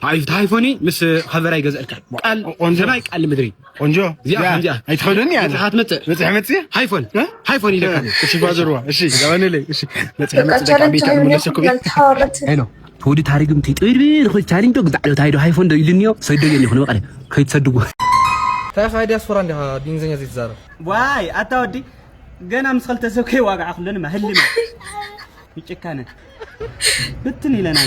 ኣይ፣ ሃይፎኒ ምስ ኸቨራ ይገዝእልካ። ቃል ቆንጆ። ሰማይ ቃል ምድሪ። ቆንጆ። እዚኣ እዚኣ ከምዚኣ። ኣይትኸብደኒ እያ። መጽሓ ትመጽእ። መጽሓ መጽእ? ሃይፎን። እ? ሃይፎን ኢለካ። እሺ፣ ፋዘርዋ። እሺ፣ ዘበነለይ። እሺ፣ መጽሓ በቃ መጽእ ደቂ ቻለንጅ ዓበይቲ ቃል ሃይለ መለሰኩ ቤት። ኩለን ተሓዋረድቲ። ሄሎ፣ ተወዲ ታሪግም ትጥብድ ብን ኹል ቻሪንዶ ግዛዕ ዶ ታይዶ ሃይፎን ዶ ኢልኒዮ፣ ሰይዶ የኒ ኹን መቐለ። ከይትሰድጉ። እንታይ ኸኣ ዲያስፖራ እንዲኻ ብእንግሊዝኛ ዘይትዛረብ? ዋይ፣ ኣታ ወዲ፣ ገና ምስ ኽልተ ሰብ ከይዋጋዓ ኩለንማ ህልም። ይጭካነ። ብትን ኢለና።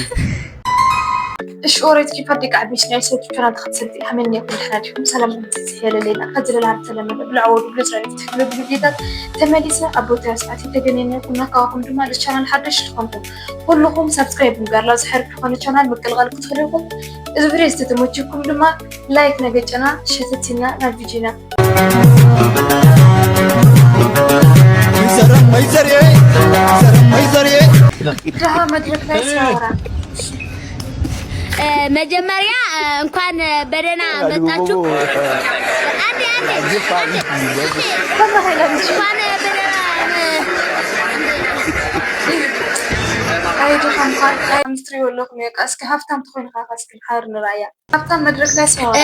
እሺ፣ ኦሬት ኪፓ ዲቃ ቢስ ናይ ሰብ ቻናል ተኸትሰልቲ ሃመኛ ኩል ሓና ዲኹም ሰላም ምጽጽ የለለና። ከዚ ለላ ተለመደ ብልዓ ወዱ ብልጽ ራዲት ክብሉ ቪዲዮታት ተመሊስና ኣብ ቦታ ሰዓት ተገናኘና ኩና ካዋኹም ድማ ለቻናል ሓደሽ ትኾንኩም ኩልኹም ሳብስክራይብ ምግባር ላብ ዝሓርፍ ዝኾነ ቻናል ምቅልቃል ክትኽእሉ ኢኹም። እዚ ቪዲዮ ዝተተመቸኩም ድማ ላይክ ነገጨና ሸተቲና ናብ ቪዲዮና። ዘረመይ ዘርኤ፣ ዘረመይ ዘርኤ። ድሃ መድረክ ላይ ሲያወራ መጀመሪያ እንኳን በደህና መጣችሁ። አንዴ አንዴ አንዴ እንኳን በደህና ኣይድኻ ምዃን ምስትሪ ወለኹም የቃ እስኪ ሃፍታም ተኾይንኻ እስኪ ሓር ንራያ። ሃብታም መድረክ ላይ ሲያወራ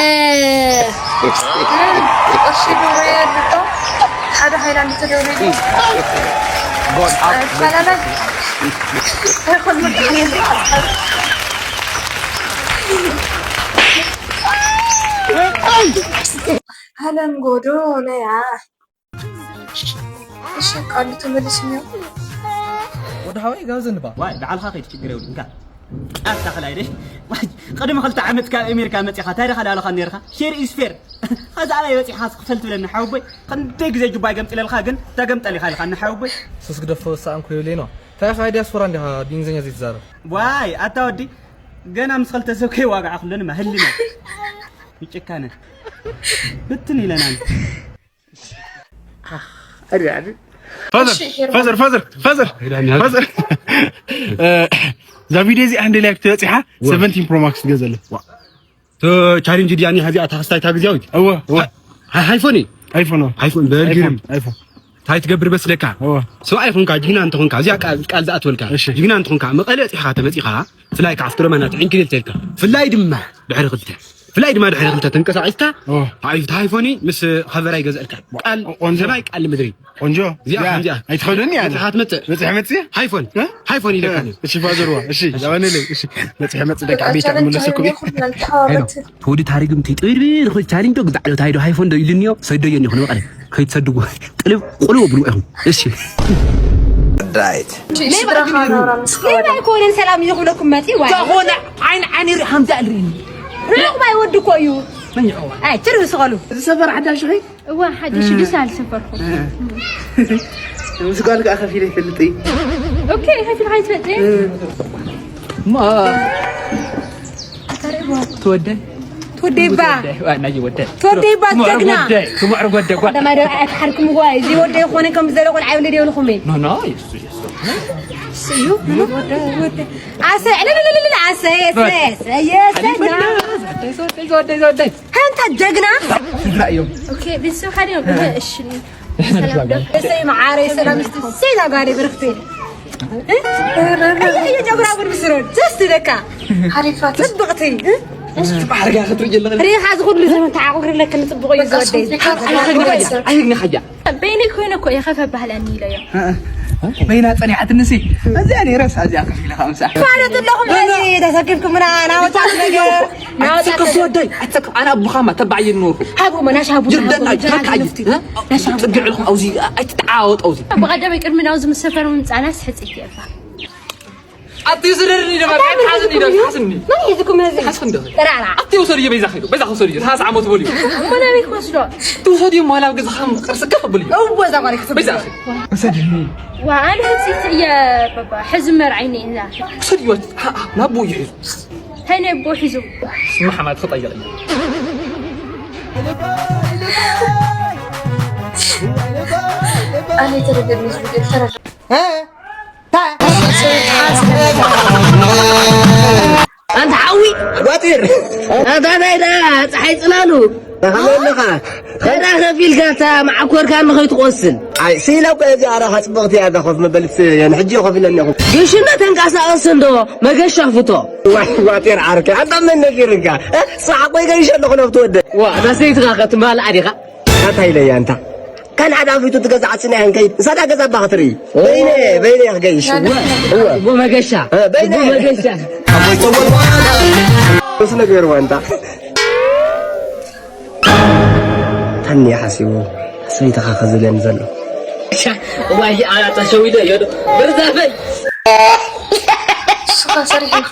ቅርሺ ዱባይ ያለቀው ሓደ ሃይላንድ ተደውሎ ይፈላላል። ሃለም ጎዶ ነያ እሺ ቃሉ ተመልስኛ። ወዲ ሓወይ ጋብዘኒ ባ። ዋይ ብዓልኻ ከይድ ችግር የብሉን። እንካ ኣታ ኸላይ ደሽ ዋይ ቅድሚ ክልተ ዓመት ካብ ኣሜሪካ መጺኻ እንታይ ደኻ ዳለኻ ነርኻ? ሼር ኢዝ ፌር። ኸዚ ኣባይ በጺሕኻ ክፈል ትብለኒ ሓወቦይ። ክንደይ ግዜ ጁባ ይገምጥለልካ ግን ተገምጠል ኢኻ ኢልካ ሓወቦይ። ሱስ ግደፎ ሰኣንኩ ይብለይ ነው። እንታይ ኢኻ ዲያስፖራ እንዲኻ ብእንግሊዝኛ ዘይትዛረብ? ዋይ ኣታ ወዲ ገና ምስ ክልተ ሰብ ከይዋጋዓ ኩለንማ ህልና ይጭካነ ብትን ኢለና። ፋዘር ፋዘር ፋዘር ፋዘር እዛ ቪድዮ እዚኣ እንደ ላይክ ትበፂሓ ሰቨንቲን ፕሮ ማክስ ትገዘለ። ቻሌንጅ ድያ ኒሃ እዚኣ ታኽስታይ እታ ግዜያዊት? እወ እወ። ሃይፎን እዩ። ኣይፎን እወ። ሃይፎን በርግርም። ኣይፎን። እንታይ ትገብር መስለካ? እወ። ሰብኣይ ኾንካ ጅግና እንተኾንካ እዚኣ ቃል ቃል ዝኣትወልካ እሺ። ጅግና እንተኾንካ መቐለ በፂሕኻ ተመፂኻ ብፍላይ ከዓ ኣፍጥረማና ትዕንክልል ተልካ ብፍላይ ድማ ድሕሪ ክልተ ብፍላይ ድማ ድሕሪ ክልተ ተንቀሳቒስካ እወ። ሃይፍ ሃይፎኒ ምስ ኸቨራ ይገዝእልካ ቃል ቆንጆ። ሰማይ ቃል ምድሪ ቆንጆ እዚኣ እዚኣ ከምዚኣ ኣይትኸብደኒ እያ። መጽሓ ትመጽእ መጽሓ መጽእ ሃይፎን እ? ሃይፎን ኢለካ እሺ ፋዘርዋ እሺ ዛባነለይ እሺ መጽሐ መጽእ ደቂ ዓበይቲ ኣመለሰኩ ቤት ተወዲ ታሪግም ትይጥብድ ንኹል ቻሊንዶ ግዛዕ ዶ ታይዶ ሃይፎን ዶ ኢልንዮ ሰይዶ የኒ ይኹን መቐለ ከይትሰድጉ ጥልብ ቁልው ብሉ ኢኹም እሺ ዳይት ሌባ ኣይኮነን ሰላም እዩ ክብለኩም መፂ ዋይ ዝኾነ ዓይን ዓይን ሪ ሓምዛ ኣልሪኒ ርሑቕ ባይ ወዲ እኮ እዩ መን ይኸዋ ኣይ ትርህስኸሉ እዚ ሰፈር ሓዳሽ ኸይ እዋ ሓድሽ ድስ ኣልሰፈርኩ ምስ ጓል ከዓ ከፊለ ይፈልጥ እዩ ኦኬ ከፊል ሓይ ትፈልጥ እማ ትወደ ትወደይባ ትወደይባ ጀግና ትምዕር ወደ ጓ ደማ ደ ኣትሓርኩም ጓ እዚ ወደ ይኾነ ከም ዘለ ቆልዓ ይብለ ደብልኹም እዩ ኖ ኖ እዩ ኣሰ ዕልልልልል ኣሰ የሰ የሰ የሰ ዘወደይ ዘወደይ ኣንታ ጀግና ስድራ እዮም ኦኬ ቤተሰብ ሓደ እዮም እሺ ሰላም ደሰይ መዓረይ ሰላም ስትሰይ ዛጓዴ ብርክቲ ጀግና ቡን ምስሮን ደስ ይለካ ሓሪፋት ጽብቕቲ ባህርጋ ክትርኢ ኣለኻ ሪኻ ዝኹሉ ዘመን ተዓቑሪ ለክ ንጽብቑ እዩ ዝወደይ ኣይግኒ ሓያ በይነይ ኮይነ እኮ እየ ከፈ ባህለኒ ኢለዮ በይና ጸኒሓትንሲ እዚኣ ነይረስ ኣብዚኣ ከፍ ኢለ ከምሳ ፋለት ኣለኹም ሕዚ ተሰኪፍኩምና ናወታት ነገር ናወታት ኣትሰከፍ ወደይ ኣትሰከፍ ኣነ ኣቦኻማ ተባዕ እየ ዝነበርኩ ሃቡ መናሽ ሃቡ ይርደና ይትረካ እዩ ጽግዕ ኢልኩም ኣብዚ ኣይትተዓወጡ ኣብዚ ብቐደመይ ቅድሚ ናብዚ ምስ ሰፈር ምምጻእናስ ሕጽይቲ እየ ኣትዩ ስደድኒ ደማ ሓዝኒ ዶ ሓዝኒ መን ሒዝኩም ነዚ ሓዝኒ ዶ ጥራራ ኣትዩ ሰድዮ በይዛ ኸይዱ በይዛ ኸይዱ ሰድዮ ሓስ ዓመት በልዩ እሞ ናበይ ክወስዶ ትውሰድዮ ሞላ ኣብ ገዛኻ ቅርሲ ከፍ በልዩ እወ እዛ ጓል ክትብ በይዛ ኸይዱ ሰድኒ ዋ ኣነ ሕጽይቲ እየ በባ ሕዚ መርዓይኒ እዛ ሰድዮ ናብ ቦ ይሒዙ እንታይ ናይ ቦ ሒዙ ስማ ሓማት ክጠይቕ እዩ ኣነ ተረገድ ምስ ብገድ ተረገድ ኣንታ ሓዊ ጓጢር ኣታ ናይ ደኣ ፀሓይ ፅላሉ ከመይ ኣለኻ? ተራ ከፊልካ እታ መዓኮርካ ንኸይትቆስል። ኣይ፣ ስኢለ እኮ እየ እዚኣ ረኻ ጽብቕቲ እያ እዛ ኮፍ መበሊት፣ ሕጂ ኮፍ ኢለኒ እኹ። ግሽነ ተንቀሳቐስ እንዶ መገሻ ፍቶ። ዋይ፣ ዋጤር ዓርከይ፣ ኣንታ መን ነጊርካ? እ? ስራሕ እኮ ይገይሽ ኣለኹ ናብቲ ወደ። ዋ፣ እዛ ሰይትኻ ከ ትማልኣ ዲኻ? ኣታ ኢለያ ኣንታ። ካልእ ሓደ ኣፍሪቱ ትገዝእ ዓጽና እያ ክንከይድ። ንሳ ዳ ገዛ ኣባ ክትርኢ። በይነ፣ በይነ እየ ክገይሽ። እወ፣ እወ። እቦ መገሻ። እ፣ በይነ። እቦ መገሻ። ኣቦይ ተወልዋና። እሱ ነገር ዋንታ። ታኒ ሓሲቡ ሰይትኻ ከዝለን ዘሎ። ዋይ፣ ኣያ ተሸዊደ እዮ ዶ። ብርዛፈይ። ንስኻ ሰሪሕ ኢኻ።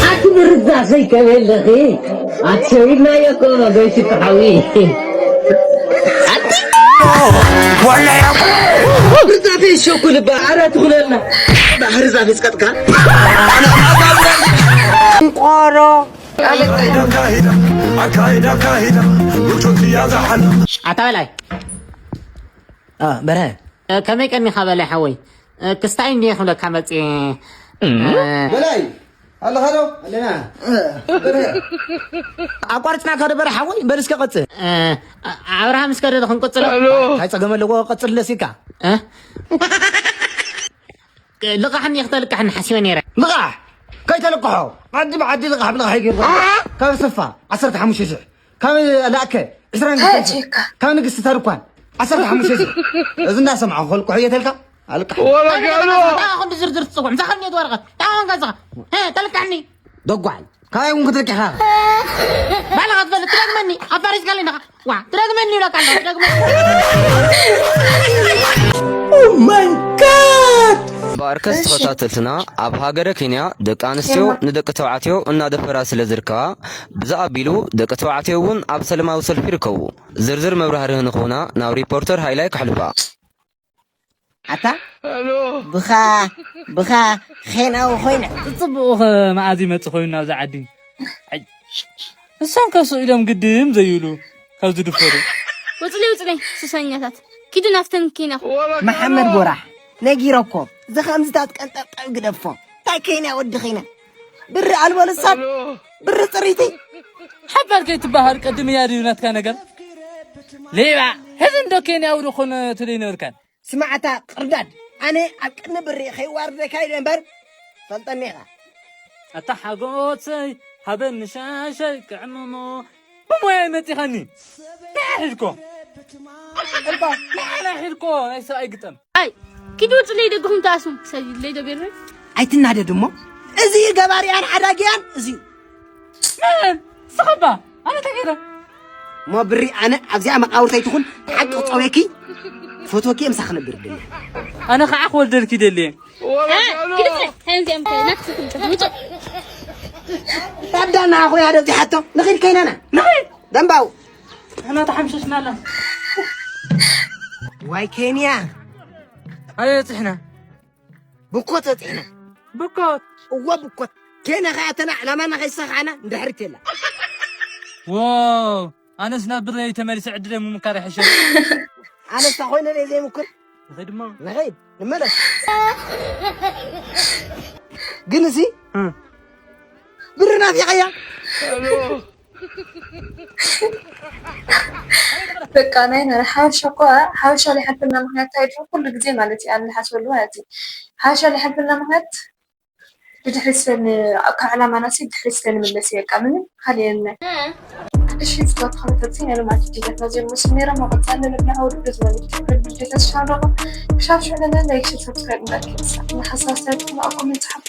ኣቲ ብርዛፈይ ከመይ ኣለኺ? ኣቲ ሸዊድናዮ እኮ ገይሽ ተሓዊ። ኣቲ ብርዛፈይ ሸኩ ልባ ኣረ ትኹለልና። ባህሪ ዛፍ ይስቀጥካ። ቆሮ። ኣታ በላይ። እ፣ በርሀ። እ፣ ከመይ ቀኒኻ በላይ ሓወይ? እ፣ ክስታይ እንድየ ክብለካ መጽየ። እ፣ በላይ፣ ኣለኻ ዶ? ኣለና። እ፣ በርሀ። ኣቋርጽናካ ዶ በርሀ ሓወይ? በል እስከ ቀጽል። እ፣ ኣ-፣ ኣብርሃም እስከ ዶ ክንቅጽሎ? እንታይ ጸገም ኣለዎ? ቀጽል ለሲካ። እ? ልቓሕኒ እየ ክተልቅሕኒ ሓሲበ ነይረ። ልቓሕ? ከይተልቅሖ፣ ዓዲ ብዓዲ ልቓሕ ብልቓሕ ይገይርካ። ካብ ሰፋ ዓሰርተ ሓሙሽተ ሽሕ፣ ካብ ላእከ ዕስራን ክልተን ሽሕ፣ ካብ ንግስቲ ታርኳን ዓሰርተ ሓሙሽተ ሽሕ። እዚ እንዳሰማዕኹ ከልቅሖ እየ ተልካ? ኣልቃሕ። ወረጋሎ። እንታይ ክንዲ ዝርዝር ትጽውዕ? ምሳኻ እንዴት ወረቐት? እንታይ ኮንካ ዝኻ? እ፣ ተልቅሕኒ። ደጓል። ካባይ እውን ክትርቅኻ። ባዕልኻ ትፈልጥ፣ ትደግመኒ። ኣፋሪስካለይ ኢኻ። ዋ፣ ትደግመኒ ይብለካ ኣለኹ፣ ትደግመኒ። Oh my God! እምበኣርከስ ተኸታተልትና፣ ኣብ ሃገረ ኬንያ ደቂ ኣንስትዮ ንደቂ ተባዕትዮ እናደፈራ ስለ ዝርከባ፣ ብዚ ኣቢሉ ደቂ ተባዕትዮ እውን ኣብ ሰላማዊ ሰልፊ ይርከቡ። ዝርዝር መብራህርሂ ንኽሁና ናብ ሪፖርተር ሃይላይ ከሕልፋ። ኣታ ብኻ ብኻ ኼናዊ ኮይነ። ጽቡቕ ኸ መኣዝ ይመጽእ ኮይኑ ናብዛ ዓዲ? ኣይ፣ ንሶም ከ ስቕ ኢሎም ግድም ዘይብሉ ካብ ዝድፈሩ። ውጽለይ ውጽለይ ሱሰኛታት ኪዱ ናብተን ኬንያ። መሓመድ ቦራሕ ነጊረኮ። እዚ ከምዚታት ቀንጠብጠብ ግደፎ። እንታይ ኬንያ ወዲ ኬንያ? ብሪ ኣልቦ ልሳን፣ ብሪ ጽሪቲ። ሓባር ከይትበሃል ቀድም እያ ድዩ ናትካ ነገር? ሌባ፣ ሕዚ እንዶ ኬንያዊ ዶ ኮነ ትደይ ነበርካን? ስማዕታ ቅርዳድ፣ ኣነ ኣብ ቅድሚ ብሪ ከይዋርደካ ኢለ እምበር ፈልጠኒ ኢኻ። ኣታ ሓጎሰይ፣ ሃበኒ ሻሸይ ክዕምሞ፣ ብሞያይ መጺኻኒ። ንዓ ሒድኮ። እባ፣ ንዓ ሒድኮ፣ ናይ ሰብኣይ ግጠም። ኣይ፣ ኪዱ ውጽለይ ደገኹም ተኣስሙ። ሰሊለይ ዶ ቤርበይ? ኣይትናደድ እሞ፣ እዚ ገባሪያን ሓዳጊያን እዚ እዩ። መን? ንስኻ እባ፣ ኣነ እንታይ ገይረ? እሞ ብሪ ኣነ ኣብዚኣ መቃብርተይ ትኹን ሓቂ ጸውየኪ፣ ፈትወኪ ምሳ ክነብር ደሊ። ኣነ ኸዓ ክወልደልኪ ደልየ። እ፣ ኪዱ ውጽለይ፣ እንታይ እዚኦም ከ ናትኪ ትምጽእ? ውጹ። ታዳና ኣኹ ያደ ዚሓቶ፣ ንኺድ ከይናና፣ ንኺድ። ደምባው። ኣና ተሓምሸሽና ኣላ። ዋይ ኬንያ። ኣበይ በጺሕና? ብኮት በጺሕና። ብኮት? እወ ብኮት። ኬንያ ኸኣ እተና ዕላማና ከይሰኻዕና ንድሕሪት የላ። ዋው! ኣነስ ናብ ብረይ ተመሊሰ ዕድለይ ምምካር ይሕሸኒ። ኣነስ ተኾይነ ደይ ዘይምኩር። ንኸይድ እሞ። ንኸይድ፣ ንመለስ። ግን እዚ እ። ብሪ ናፊቐያ። በቃ ናይ ናይ ሓበሻ እኮ ሓበሻ ዘይሓልፈልና ምኽንያት እንታይ ድዩ? ኩሉ ግዜ ማለት እዩ ኣነ ዝሓስበሉ ማለት እዩ። ሓበሻ ዘይሓልፈልና ምኽንያት ብድሕሪት ስለ ን-፣ ካብ ዕላማና ሲ ብድሕሪት ስለ ንምለስ እዩ። በቃ ምንም ካልእ የለን። እሺ ጽቡቅ ተኸታተልቲ ናይ ሎማዓንቲ ቪድዮታትና እዚኦም መስሉ ነይሮም። ኣብ ቀጻሊ ንብላ ውድድር ዝመልክት ውድድር ተስፋ ኣለኹ። ክሻብ ሽዑ ለለ ላይክ፣ ሼር፣ ሰብስክራይብ እንዳትረሳ። ንሓሳብ ኣስተያየትኩም ኣብ ኮሜንት ጸሓፉ።